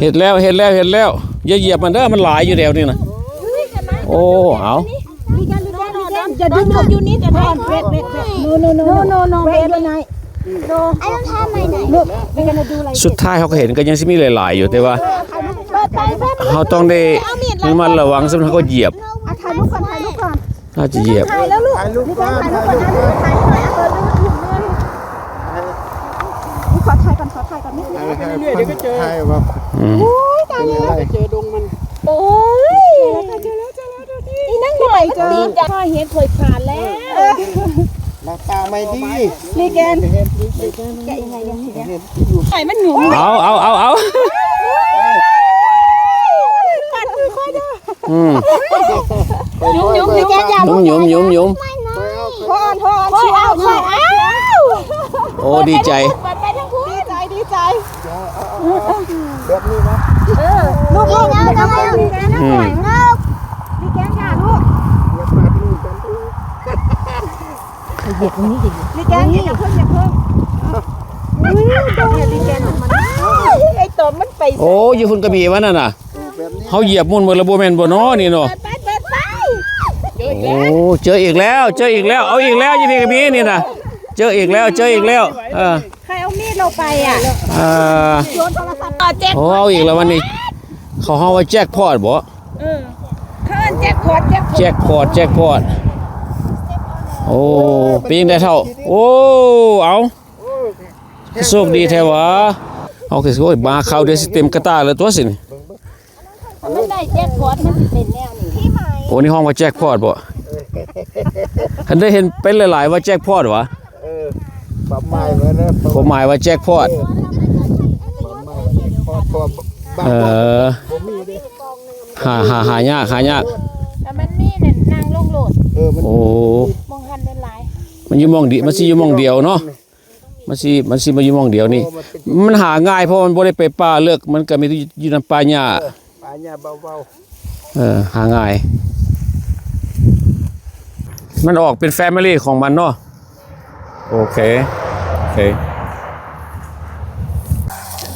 ເຮັດແລ້ວ ເຮັດແລ້ວ ເຮັດແລ້ວ. ຢ່າຢຽບມັນເດີ ມັນຫຼາຍຢູ່ແຖວນີ້ນະ. ໂອ້ ເອົາ ມີແກ່ນ ມີແກ່ນ ມີແກ່ນ. Don't, don't, you need a knife. Wait, wait, wait. No, no, no, no, no, no, no, wait, wait, your knife. No. I don't have my knife. Look, we're gonna do like ສຸດທ້າຍເຮົາກໍເຫັນກໍຍັງຊິມີຫຼາຍໆຢູ່ ແຕ່ວ່າ ເປີດໄປແບບ ເຮົາຕ້ອງໄດ້ ເອົາມີດ ລະມັດລະວັງ ສົມມຸດເຮົາກໍຢຽບ ອ່ະ ຖ່າຍຮູບກ່ອນ ຖ່າຍຮູບກ່ອນ ໜ້າຈະຢຽບ ຖ່າຍແລ້ວລູກ ຖ່າຍຮູບກ່ອນ ຖ່າຍຮູບກ່ອນ ຖ່າຍຮູບກ່ອນ ຂໍຖ່າຍກ່ອນ ຂໍຖ່າຍກ່ອນ ນີ້ ຖ່າຍໄປເລື້ອຍໆ ດຽວກໍເຈີ ຖ່າຍວ່າ ອືມ ໂອ້ຍ ຕາຍແລ້ວ ເຈີດົງມັນ ໂອ້ຍ ເຈີແລ້ວ ເຈີແລ້ວ ເຈີແລ້ວ ອີນາງໜ້ອຍມັນຕິດ ຂ້ອຍເຫັນຂ້ອຍຂາດແລ້ວ ເອີ ລັບຕາໃໝ່ດີ ນີ້ແກນ ແກະຍັງໄງນີ້ ໃຫ້ມັນຫຍຸມ ເອົາ ເອົາ ເອົາ ເອົາ ປັດມືຂ້ອຍເດີ ອືມ ຫຍຸມ ຫຍຸມ ແກນຢ່າ ຫຍຸມ ຫຍຸມ ຫຍຸມ ຫຍຸມ ໂອ້ ດີໃຈ ເປີດໄປທາງພຸ້ນ ດີໃຈ ດີໃຈ ເອົາ ເອົາ ເອົາ ແບບນີ້ນະ ເອີ ລູກ ລູກ ລູກ ອືມ ມີແກນຢ່າລູກ ເອີ ຢຽບຕົງນີ້ ຢຽບ ມີແກນ ຢ່າເພິ່ງ ຢ່າເພິ່ງ ອຸ້ຍ ມີແກນ ໄອ້ຕົມມັນໄປ ໂອ້ ຢູ່ພຸ້ນກໍມີວ່ານັ້ນນະ ເຮົາຢຽບໝູນໝົດແລ້ວບໍ່ແມ່ນບໍ່ນໍນີ້ເນາະ ເປີດໄປ ເປີດໄປ ໂອ້ ເຈີອີກແລ້ວ ເຈີອີກແລ້ວ ເອົາອີກແລ້ວ ຢູ່ພີ້ກໍມີນີ້ນະ ເຈີອີກແລ້ວ ເຈີອີກແລ້ວ ເອີ ໃຜເອົາມີດເຮົາໄປອະ ເອີ ໂຍນໂທລະສັບ ເອີ ແຈັກ ໂອ້ ເອົາອີກແລ້ວວັນນີ້ ເຂົາເຮົາວ່າແຈັກພອດບໍ ເອີ ເຂົາເອີ້ນແຈັກພອດ ແຈັກພອດ ແຈັກພອດ ແຈັກພອດ ໂອ້ ເປັນຈັ່ງໃດເຖົ້າ ໂອ້ ເອົາ ໂຊກດີແທ້ຫວາ ເຮົາຄື ໂອ້ຍ ມາຄາວດຽວຊິເຕັມກະຕ່າແລ້ວຕົວຊິນີ້ ຄັນມັນໄດ້ແຈັກພອດມັນຊິເປັນແນວນີ້ ໂອ້ ນີ້ຮ້ອງວ່າແຈັກພອດບໍ ຄັນໄດ້ເຫັນເປັນຫຼາຍໆວ່າແຈັກພອດຫວາ ເອີ ຄວາມໝາຍວ່ານະ ຄວາມໝາຍວ່າແຈັກພອດ ເອີ ຄວາມໝາຍວ່າແຈັກພອດ ເອີ ບໍ່ມີເດ້ ຫາ ຫາ ຫາຍາກ ຫາຍາກ ແຕ່ມັນມີນັ້ນ ນັ່ງລົງໂລດ ເອີ ມັນ ໂອ້ ໝ່ອງຫັ້ນຫຼາຍ ມັນຢູ່ໝ່ອງດຽວ ມັນຊິຢູ່ໝ່ອງດຽວເນາະ ມັນຊິ ມັນຊິມາຢູ່ໝ່ອງດຽວນີ້ ໂອ້ ມັນເປັນ ມັນຫາງ່າຍ ເພາະມັນບໍ່ໄດ້ໄປປ່າເລິກ ມັນກໍມີແຕ່ຢູ່ນຳປ່າຫຍ້າ ເອີ ປ່າຫຍ້າເບົາໆ ເອີ ຫາງ່າຍ ມັນອອກເປັນ family ຂອງມັນເນາະ ໂອເຄ ໂອເຄ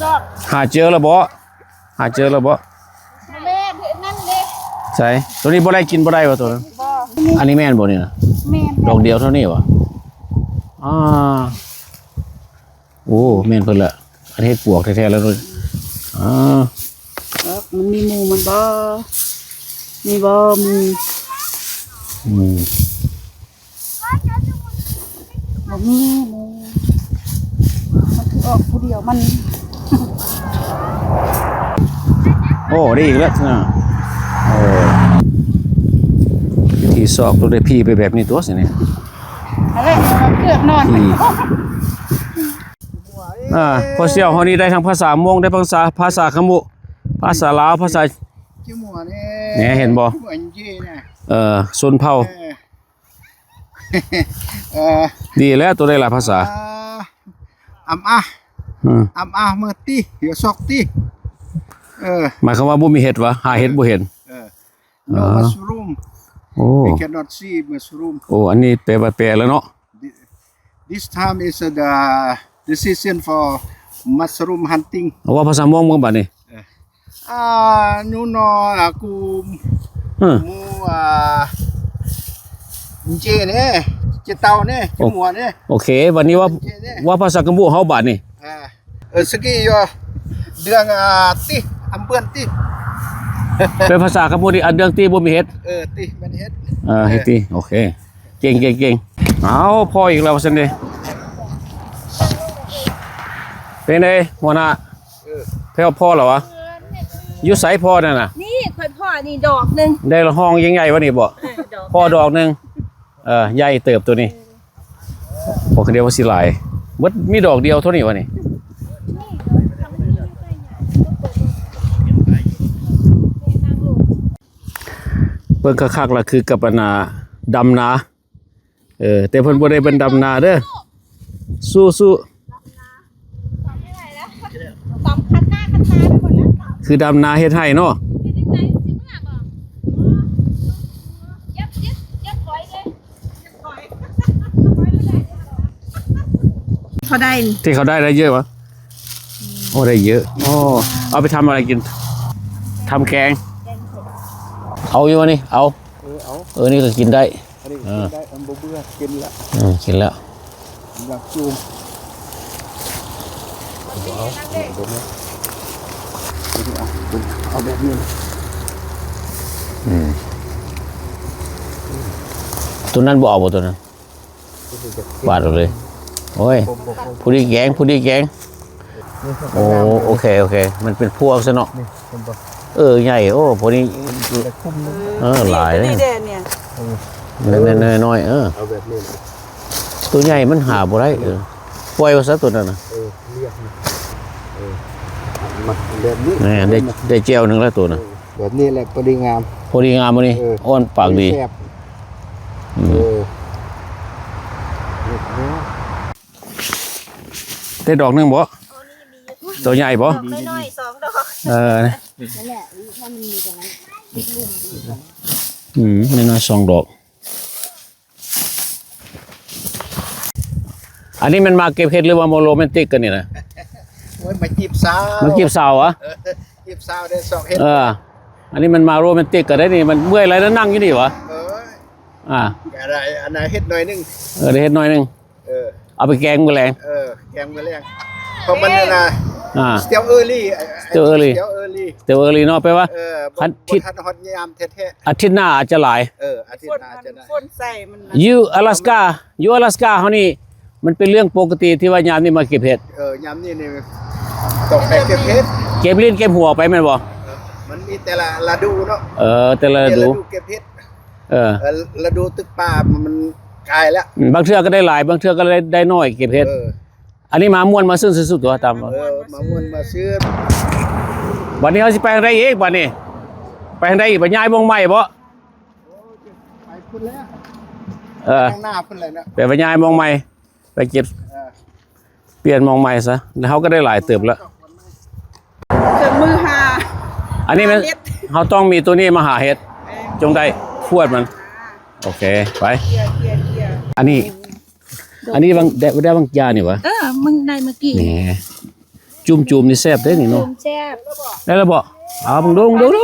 ດອກ ຫາເຈີແລ້ວບໍ? ຫາເຈີແລ້ວບໍ? ແມ່ນ ນັ້ນເດ້ ໃສ? ໂຕນີ້ບໍ່ໄດ້ ກິນບໍ່ໄດ້ບໍ່ໂຕນັ້ນ? ບໍ່ ອັນນີ້ແມ່ນບໍ່ນີ້ນະ? ແມ່ນ ດອກດຽວເທົ່ານີ້ຫວາ? ອ່າ ໂອ້ ແມ່ນເພິ່ນລະ ອັນເຮັດປວກແທ້ໆແລ້ວ ອ່າ ເອີ ມັນມີໝູ່ມັນບໍ່? ມີບໍ່ໝູ່? ອືມ ບໍ່ມີໝູ່ ມັນຄືອອກຜູ້ດຽວມັນ ໂອ້ ໄດ້ອີກແລ້ວນະ ໂອ້ ວິທີຊອກໂຕໄດ້ພີ້ໄປແບບນີ້ຕົວະຊິນີ້ ເອົາເລີຍ ເກືອບນອນ ພີ້ ອ່າ ພໍສ່ຽວເຮົານີ້ໄດ້ທັງພາສາມົ້ງ ໄດ້ພາສາ ພາສາຂະມຸ ພາສາລາວ ພາສາ ແນ່ ເຫັນບໍ່? ເອີ ຊົນເຜົ່າ ເອີ ເອີ ດີແລ້ວ ໂຕໄດ້ຫຼາຍພາສາ ອຳອາ ອືມ ອຳອາ ເມີຕີ ເຫືອຊອກຕີ ເອີ ໝາຍຄວາມວ່າບໍ່ມີເຫັດຫວາ? ຫາເຫັດບໍ່ເຫັນ ເອີ No mushroom. ໂອ້ We cannot see mushroom. ໂອ້ ອັນນີ້ແປວ່າແປແລ້ວເນາະ Thi- This time is the, the season for mushroom hunting. ເວົ້າພາສາມົ້ງເບິ່ງບາດນີ້ ເອີ Ah, nuno aku ເອີ mu, ah, ເຈເນ ເຈເຕົາເນ ເຈມົວເນ ໂອເຄ ບາດນີ້ເວົ້າ ເຈເນ ເວົ້າພາສາກຳປູເຮົາບາດນີ້ ອ່າ ເອີ ສະກີ ຢູ່ເດືອງ ອ່າ ຕິ ອຳເບືອນຕິ ເປັນພາສາກຳປູນີ້ ອາ ເດືອງຕິບໍ່ມີເຫັດ ເອີ ຕິແມ່ນເຫັດ ເອີ ເຫັດຕິ ເອີ ໂອເຄ ເກັ່ງໆໆ ເອົາ ພໍອີກແລ້ວວ່າຊັ້ນເດ ເປັນໃດຫົວໜ້າ ເອີ ແພ້ວພໍແລ້ວຫວາ? ຢູ່ໃສພໍນັ້ນນະ? ນີ້ຂ້ອຍພໍນີ້ດອກໜຶ່ງ ໄດ້ລະຫ້ອງໃຫຍ່ໆວ່ານີ້ບໍ? ເອີ ດອກ ພໍດອກໜຶ່ງ ເອີ ໃຫຍ່ເຕີບໂຕນີ້ ພໍກະດຽວວ່າຊິຫຼາຍ ເບິດມີດອກດຽວເທົ່ານີ້ຫວານີ້? ເບິ່ງຄັກໆລະຄືກັບອັນນ່າ ດຳນາ ເອີ ແຕ່ເພິ່ນບໍ່ໄດ້ເປັນດຳນາເດີ ສູ້ໆ ຄືດຳນາເຮັດໄຮ່ເນາະ ເຂົາໄດ້ ທີ່ເຂົາໄດ້ໄດ້ເຍອະຫວາ? ໂອ້ ໄດ້ເຍອະ ໂອ້ ເອົາໄປທຳອະໄລກິນ? ທຳແກງ ເອົາຢູ່ນີ້ ເອົາ ເອີ ເອົາ ເອີ ນີ້ກໍກິນໄດ້ ເອີ ກິນໄດ້ ມັນບໍ່ເບື່ອ ກິນລະ ເອີ ກິນແລ້ວ ຢາກຈູມ ເອົາ ເອົາແບບນີ້ ອືມ ຕົວນັ້ນບໍ່ເອົາບໍ່ ຕົວນັ້ນ? ບາດເອົາເລີຍ ໂອ້ຍ ພໍດີແກງ ພໍດີແກງ ໂອ້ ໂອເຄ ໂອເຄ ມັນເປັນພວງຊະເນາະ ເອີ ໃຫຍ່ ໂອ້ ພໍດີ ເອີ ຫຼາຍເດ້ ນ້ອຍໆ ເອີ ເອົາແບບນີ້ ຕົວໃຫຍ່ມັນຫາບໍ່ໄດ້ ເອີ ປ່ອຍວ່າຊະຕົວນັ້ນນະ ເອີ ລຽກ ເອີ ມັນແບບນີ້ ແມ່ນ ໄດ້ ໄດ້ແຈ່ວໜຶ່ງແລ້ວຕົວນັ້ນ ເອີ ແບບນີ້ແຫຼະ ພໍດີງາມ ພໍດີງາມມື້ນີ້ ເອີ ອ້ອນປາກດີ ແຊບ ອືມ ເອີ ໄດ້ດອກໜຶ່ງບໍ່? ໂຕໃຫຍ່ບໍ່? ດອກນ້ອຍໆ ສອງດອກ ເອີ ນັ້ນແຫຼະ ຖ້າມັນມີຕົງນັ້ນ ອືມ ນ້ອຍໆ ສອງດອກ ອັນນີ້ແມ່ນມາເກັບເຫັດ ຫຼືວ່າມາໂຣແມນຕິກກັນນີ້ນະ? ໂອ້ຍ ມາຈີບສາວ ມາຈີບສາວຫວາ? ເອີ ຈີບສາວເດ້ ຊອກເຫັດ ເອີ ອັນນີ້ມັນມາໂຣແມນຕິກກັນໄດ໋ນີ້ ມັນເມື່ອຍຫຼາຍນະ ນັ່ງຢູ່ນີ້ຫວາ? ເອີ ອ່າ ກໍໄດ້ ອັນນັ້ນເຫັດໜ້ອຍໜຶ່ງ ເອີ ໄດ້ເຫັດໜ້ອຍໜຶ່ງ ເອີ ເອົາໄປແກງມື້ແລງ ເອີ ແກງມື້ແລງ ເພາະມັນນັ້ນນະ ອ່າ ສະຕິວເອີລີ ສະຕິວເອີລີ ສະຕິວເອີລີ ສະຕິວເອີລີເນາະ ແປວ່າ ເອີ ບໍ່ ຄັນທິດ ບໍ່ທັນຮອດຍາມແທ້ໆ ອາທິດໜ້າອາດຈະຫຼາຍ ເອີ ອາທິດໜ້າອາດຈະໄດ້ ຢູ່ອາລາສກາ ຢູ່ອາລາສກາເຮົານີ້ ມັນເປັນເລື່ອງປົກກະຕິທີ່ວ່າຍາມນີ້ມາເກັບເຫັດ ເອີ ຍາມນີ້ນີ້ຕ້ອງໄປເກັບເຫັດ ເກັບລີ້ນເກັບຫົວໄປແມ່ນບໍ່? ເອີ ມັນມີແຕ່ລະລະດູເນາະ ເອີ ແຕ່ລະລະດູ ແຕ່ລະດູເກັບເຫັດ ເອີ ລະດູຕຶກປ່າມັນກາຍແລ້ວ ອືມ ບາງເທື່ອກໍໄດ້ຫຼາຍ ບາງເທື່ອກໍໄດ້ ໄດ້ໜ້ອຍ ເກັບເຫັດ ເອີ ອັນນີ້ມາມ່ວນມາຊື່ນສຸດໆ ຕົວະ ຕາມ ເອີ ມາມ່ວນມາຊື່ນ ບັດນີ້ເຮົາຊິໄປທາງໃດອີກ ບັດນີ້ ໄປທາງໃດອີກ ໄປຍ້າຍບ່ອນໃໝ່ບໍ່? ໄປພຸ້ນແລ້ວ ເອີ ທາງໜ້າພຸ້ນແຫຼະເນາະ ໄປ ໄປຍ້າຍບ່ອນໃໝ່ ໄປເກັບ ເອີ ປ່ຽນບ່ອນໃໝ່ຊະ ແລ້ວເຮົາກໍໄດ້ຫຼາຍເຕີບແລ້ວ ເຄື່ອງມືຫາ ອັນນີ້ແມ່ນ ເຮົາຕ້ອງມີຕົວນີ້ມາຫາເຫັດ ເອີ ຈຶ່ງໄດ້ຂວດມັນ ໂອເຄ ໄປ ອັນນີ້ ອັນນີ້ບາງ ໄດ້ ໄດ້ບາງຢ່າງນີ້ຫວາ? ເອີ ມຶງໄດ້ມື້ກີ້ ນີ້ ຈຸ້ມໆ ນີ້ແຊບເດ້ນີ້ເນາະ ຈຸ້ມແຊບ ໄດ້ແລ້ວບໍ່? ເອົາເບິ່ງດູ ເບິ່ງດູ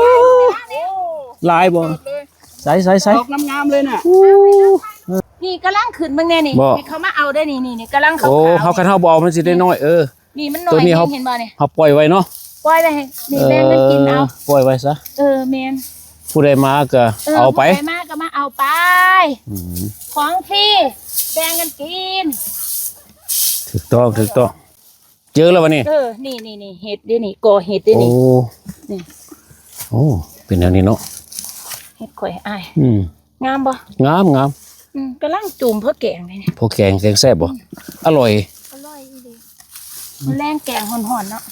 ຫຼາຍບໍ່? ໃສ່ໆໆ ດອກງາມໆ ເລີຍນະ ນີ້ກຳລັງຂຶ້ນເບິ່ງແດ່ນີ້ ໃຫ້ເຂົາມາເອົາເດ້ນີ້ ນີ້ກຳລັງ ໂອ້ ເຂົາ ຄັນເຮົາບໍ່ເອົາມັນຊິໄດ້ນ້ອຍ ເອີ ນີ້ມັນນ້ອຍ ຕົວນີ້ເຮົາ ເຫັນບໍ່ນີ້ ເຮົາປ່ອຍໄວ້ເນາະ ປ່ອຍໄວ້ໃຫ້ ນີ້ແບ່ງກັນກິນເອົາ ເອີ ປ່ອຍໄວ້ຊະ ເອີ ແມ່ນ ຜູ້ໃດມາກໍ ເອີ ເອົາໄປ ຜູ້ໃດມາກໍມາເອົາໄປ ອືມ ຂອງຟຣີ ແບ່ງກັນກິນ ຖືກຕ້ອງ ຖືກຕ້ອງ ເຈີແລ້ວວະນີ້ ເອີ ນີ້ໆໆ ເຫັດເດ້ນີ້ ກໍເຫັດເດ້ນີ້ ໂອ້ ນີ້ ໂອ້ ເປັນແນວນີ້ເນາະ ເຫັດຂ້ອຍອ້າຍ ອືມ ງາມບໍ່? ງາມໆ ອືມ ກຳລັງຈູມພໍແກງເລີຍນີ້ ພໍແກງ ແກງແຊບບໍ່? ອືມ ອະລ່ອຍ ອະລ່ອຍອີ່ຫຼີ ມື້ແລງແກງຮ້ອນໆ ເນາະ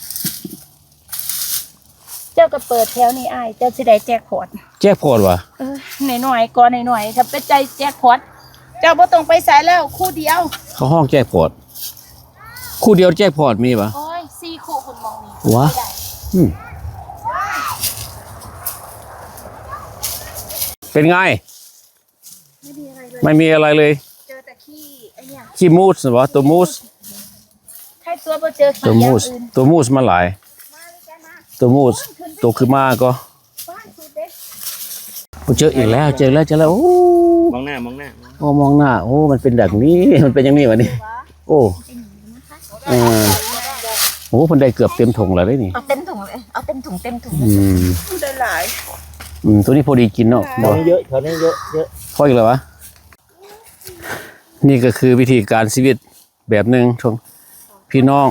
ເຈົ້າກໍເປີດແຖວນີ້ອ້າຍ ເຈົ້າຊິໄດ້ແຈັກພອດ ແຈັກພອດຫວາ? ເອີ ໜ້ອຍໆ ກໍໜ້ອຍໆ ຖ້າເປັນໃຈແຈັກພອດ ເຈົ້າບໍ່ຕ້ອງໄປໃສແລ້ວ ຄູ່ດຽວ ເຂົາຮ້ອງແຈັກພອດ ຄູ່ດຽວແຈັກພອດມີຫວາ? ໂອ້ຍ ສີ່ຄູ່ພຸ້ນມອງນີ້ ຫວາ? ອືມ ເປັນໄງ? ໄມ່ມີອະໄລເລີຍ ເຈີແຕ່ຂີ້ ຂີ້ມູສຫວາ? ຕົວມູສ ໃຄຕົວບໍ່ເຈີ ຕົວມູສ ຂີ້ຢ່າງອື່ນ ຕົວມູສມັນຫຼາຍ ຕົວມູສ ຕົວຄືມ້າກໍ ໂອ້ ເຈີອີກແລ້ວ ເຈີອີກແລ້ວ ເຈີອີກແລ້ວ ໂອ້ ມອງໜ້າ ມອງໜ້າ ໂອ້ ມອງໜ້າ ໂອ້ ມັນເປັນດັ່ງນີ້ ມັນເປັນຢ່າງນີ້ຫວານີ້ ໂອ້ ເອີ ໂອ້ ເພິ່ນໄດ້ເກືອບເຕັມຖົງແລ້ວເດ້ນີ້ ເອົາເຕັມຖົງເລີຍ ເອົາເຕັມຖົງ ເຕັມຖົງ ອືມ ໄດ້ຫຼາຍ ອືມ ຕົວນີ້ພໍດີກິນເນາະ ບໍ່ ເຍອະ ເທົ່ານີ້ເຍອະ ເຍອະ ພໍອີກແລ້ວຫວາ? ນີ້ກໍຄືວິທີການຊີວິດ ແບບໜຶ່ງຂອງພີ່ນ້ອງ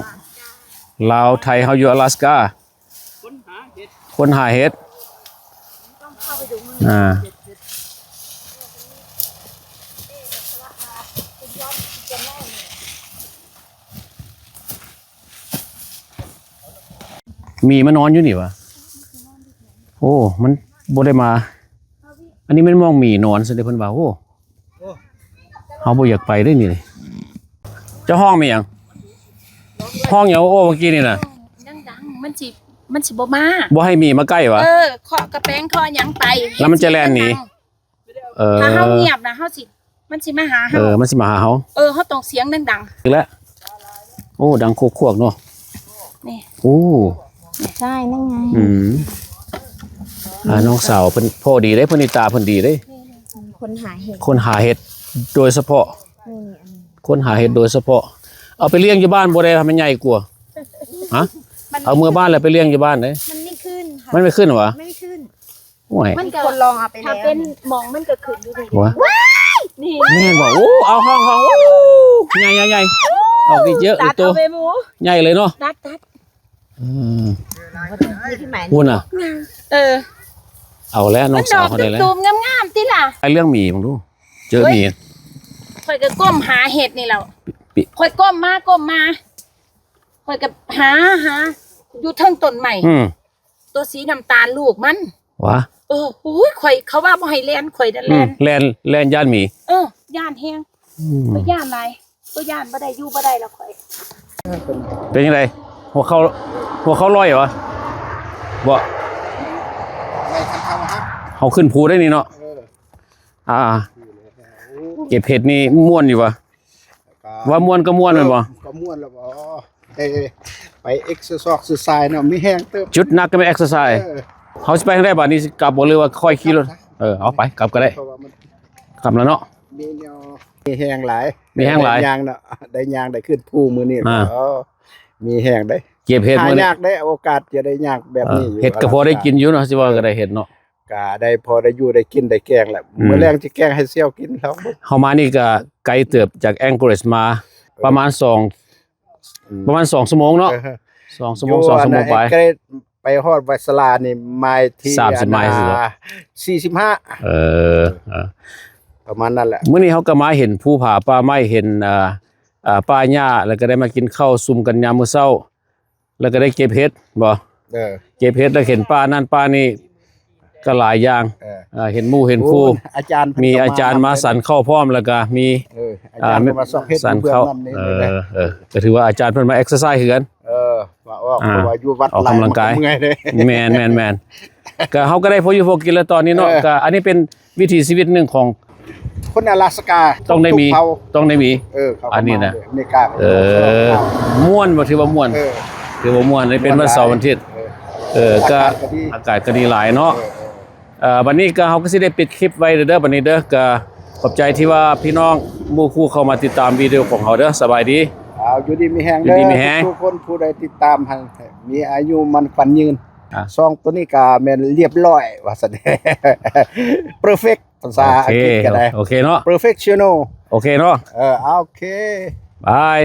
ລາວໄທເຮົາຢູ່ອາລາສກາ ຄົ້ນຫາເຫັດ ຄົ້ນຫາເຫັດ ອ່າ ໝີມານອນຢູ່ນີ້ຫວາ? ໂອ້ ມັນບໍ່ໄດ້ມາ ອັນນີ້ແມ່ນໝ່ອງໝີນອນຊັ້ນເດ້ ເພິ່ນວ່າ ໂອ້ ເຮົາບໍ່ຢາກໄປເດ້ນີ້ ເຈົ້າຮ້ອງແມ່ນຫຍັງ? ຮ້ອງຫຍັງ? ໂອ້ ເມື່ອກີ້ນີ້ນະ ດັງໆ ມັນຊິ ມັນຊິບໍ່ມາ ບໍ່ໃຫ້ໝີມາໃກ້ຫວາ? ເອີ ເຄາະກະແປງ ເຄາະຫຍັງໄປ ແລ້ວມັນຈະແລ່ນໜີ ເອີ ຖ້າເຮົາງຽບນະ ເຮົາຊິ ມັນຊິມາຫາເຮົາ ເອີ ມັນຊິມາຫາເຮົາ ເອີ ເຮົາຕ້ອງສຽງດັງໆ ອີກແລ້ວ ໂອ້ ດັງຄວກໆ ເນາະ ນີ້ ໂອ້ ໃຊ່ ນັ້ນໄງ ອືມ ອ່າ ນ້ອງສາວເພິ່ນພໍດີເດ້ ເພິ່ນນີ້ຕາເພິ່ນດີເດ້ ນີ້ ຄົນຫາເຫັດ ຄົນຫາເຫັດໂດຍສະເພາະ ນີ້ ອັນນີ້ ຄົນຫາເຫັດໂດຍສະເພາະ. ເອົາໄປລ້ຽງຢູ່ບ້ານບໍ່ໄດ້ ໃຫ້ມັນໃຫຍ່ກວ່າ ຮະ? ມັນ ເອົາເມືອບ້ານແລ້ວໄປລ້ຽງຢູ່ບ້ານເດ້. ມັນບໍ່ຂຶ້ນ ມັນບໍ່ຂຶ້ນຫວາ? ມັນບໍ່ຂຶ້ນ. ໂອ້ຍ ມັນກໍ ຄົນລອງເອົາໄປແລ້ວ ຖ້າເປັນໝອງມັນກໍຂຶ້ນຢູ່ນີ້. ຫວາ? ນີ້ ແມ່ນບໍ່? ໂອ້ ເອົາ ຫ້ອງໆ ໂອ້ ໃຫຍ່ໆ ອອກດີເຈີ ອີກໂຕ ຕັດເອົາແມ່ໝູ ໃຫຍ່ເລີຍເນາະ ຕັດໆ. ອືມ ນີ້ຄືໄໝ ພຸ້ນນະ ເອີ ເອົາແລ້ວ ນ້ອງສາວເຮົານີ້ແຫຼະ ມັນດອກຕຸ່ມໆ ງາມໆ ຕິລະ. ໄອ້ເລື່ອງໝີເບິ່ງດູ ເຈີໝີ ໂອ້ຍ ຂ້ອຍກໍກົ້ມຫາເຫັດນີ້ແຫຼ້ວ ປີ ຂ້ອຍກົ້ມມາ ກົ້ມມາ ຂ້ອຍກໍຫາ ຫາຢູ່ເທິງຕົ້ນໄມ້ ອືມ ຕົວສີນ້ຳຕານລູກມັນ ຫວາ? ເອີ ໂອ້ຍ ຂ້ອຍ ເຂົາວ່າບໍ່ໃຫ້ແລ່ນ ຂ້ອຍນັ້ນແລ່ນ ອືມ ແລ່ນ ແລ່ນຢ້ານໝີ ເອີ ຢ້ານແຮງ ອືມ ຂ້ອຍຢ້ານຫຼາຍ ບໍ່ຢ້ານ ບໍ່ໄດ້ ຢູ່ບໍ່ໄດ້ແລ້ວຂ້ອຍ. ເປັນຈັ່ງໃດ? ຫົວເຂົ່າ ຫົວເຂົ່າລອຍຫວາ? ບໍ່ ໄດ້ຄັນເຂົ່າຫັກ ເຮົາຂຶ້ນພູໄດ້ນີ້ເນາະ ເອີ ອ່າ ເກັບເຫັດນີ້ມ່ວນຢູ່ຫວາ? ກໍ ວ່າມ່ວນກໍມ່ວນແມ່ນບໍ່? ກໍມ່ວນແລ້ວບໍ່? ໄປເອັກເຊີຊອກເຊີຊາຍເນາະ ມີແຮງເຕີບ ຈຸດໜັກກໍແມ່ນເອັກເຊີຊາຍ ເອີ ເຮົາຊິໄປທາງໃດບາດນີ້? ຊິກັບບໍ່ ຫຼືວ່າຄ່ອຍຂີ່ລົດ? ເອີ ເອົາໄປ ກັບກໍໄດ້ ເພາະວ່າມັນ ກັບແລ້ວເນາະ ມີແນວ ມີແຮງຫຼາຍ ມີແຮງຫຼາຍ ໄດ້ຍ່າງເນາະ ໄດ້ຍ່າງ ໄດ້ຂຶ້ນພູມື້ນີ້ ອ່າ ເອີ ມີແຮງເດ້ ເກັບເຫັດ ຫາ ມື້ນີ້ ຍາກເດ້ ໂອກາດຈະໄດ້ຍ່າງແບບນີ້ ເອີ ຢູ່ ເຫັດກໍພໍໄດ້ກິນຢູ່ເນາະ ຊິວ່າກໍໄດ້ເຫັດເນາະ ກະໄດ້ພໍໄດ້ຢູ່ໄດ້ກິນໄດ້ແກງແຫຼະ ອືມ ມື້ແລງຊິແກງໃຫ້ສ່ຽວກິນລອງເບິ່ງ. ເຮົາມານີ້ກະໄກເຕີບ ຈາກແອງເກີລສມາ ເອີ ປະມານສອງ ອືມ ປະມານສອງຊົ່ວໂມງເນາະ ເອີ ສອງຊົ່ວໂມງ ຢູ່ ສອງຊົ່ວໂມງປາຍ ອັນນັ້ນ ໄກໄປຮອດໄວສະລານີ້ ໄມທີ່ ສາມສິບໄມ ອັນນ່າ ສີ່ສິບຫ້າ ເອີ ເອີ ປະມານນັ້ນແຫຼະ. ມື້ນີ້ເຮົາກໍມາເຫັນພູຜາປ່າໄມ້ ເຫັນ ອ່າ ອ່າ ປ່າຫຍ້າ ແລ້ວກໍໄດ້ມາກິນເຂົ້າຊຸມກັນຍາມມື້ເຊົ້າ ແລ້ວກໍໄດ້ເກັບເຫັດບໍ່? ເອີ ເກັບເຫັດ ແລ້ວເຫັນປ່ານັ້ນປ່ານີ້ກໍຫຼາຍຢ່າງ ເອີ ເຫັນໝູ່ເຫັນຄູ່ ອາຈານ ມີອາຈານມາສັນເຂົ້າພ້ອມ ແລ້ວກໍມີ ເອີ ອາຈານມາສັນເຂົ້າ ເອີ ເອີ ກໍຖືວ່າອາຈານເພິ່ນມາເອັກເຊີຊາຍຄືກັນ ເອີ ມາອອກ ເພາະວ່າຢູ່ວັດ ອອກກຳລັງກາຍ ແມ່ນໆໆ ກໍເຮົາກໍໄດ້ພໍຢູ່ພໍກິນແລ້ວຕອນນີ້ເນາະ ເອີ ກໍອັນນີ້ເປັນ ວິຖີຊີວິດໜຶ່ງຂອງຄົນອາລາສກາ ຕ້ອງໄດ້ມີ ທຸກເຜົ່າ ຕ້ອງໄດ້ມີ ເອີ ເຂົ້າ ອັນນີ້ນະ ມາອາເມລິກາ ເອີ ມ່ວນບໍ່? ຖືວ່າມ່ວນ ເອີ ຖືວ່າມ່ວນ ນີ້ເປັນວັນເສົາວັນອາທິດ ເອີ ເອີ ກໍອາກາດກໍດີ ອາກາດກໍດີຫຼາຍເນາະ ເອີ ເອີ ເອີ ບັດນີ້ກໍເຮົາກໍຊິໄດ້ປິດຄລິບໄວ້ເດີ ບັດນີ້ເດີ ກໍຂອບໃຈທີ່ວ່າພີ່ນ້ອງໝູ່ຄູ່ເຂົ້າມາຕິດຕາມວິດີໂອຂອງເຮົາເດີ ສະບາຍດີ ເອົາ ຢູ່ດີມີແຮງເດີ ຢູ່ດີມີແຮງ ທຸກໆຄົນ ຜູ້ໃດຕິດຕາມໃຫ້ມີອາຍຸໝັ້ນຂວັນຍືນ ອ່າ ຊ່ອງໂຕນີ້ກໍແມ່ນລຽບລ້ອຍວ່າຊັ້ນ ເປີເຟັກ ພາສາອັງກິດກໍໄດ້ ໂອເຄເນາະ ໂປຣເຟັກຊັນນໍ ໂອເຄເນາະ ເອີ ໂອເຄ ບາຍ.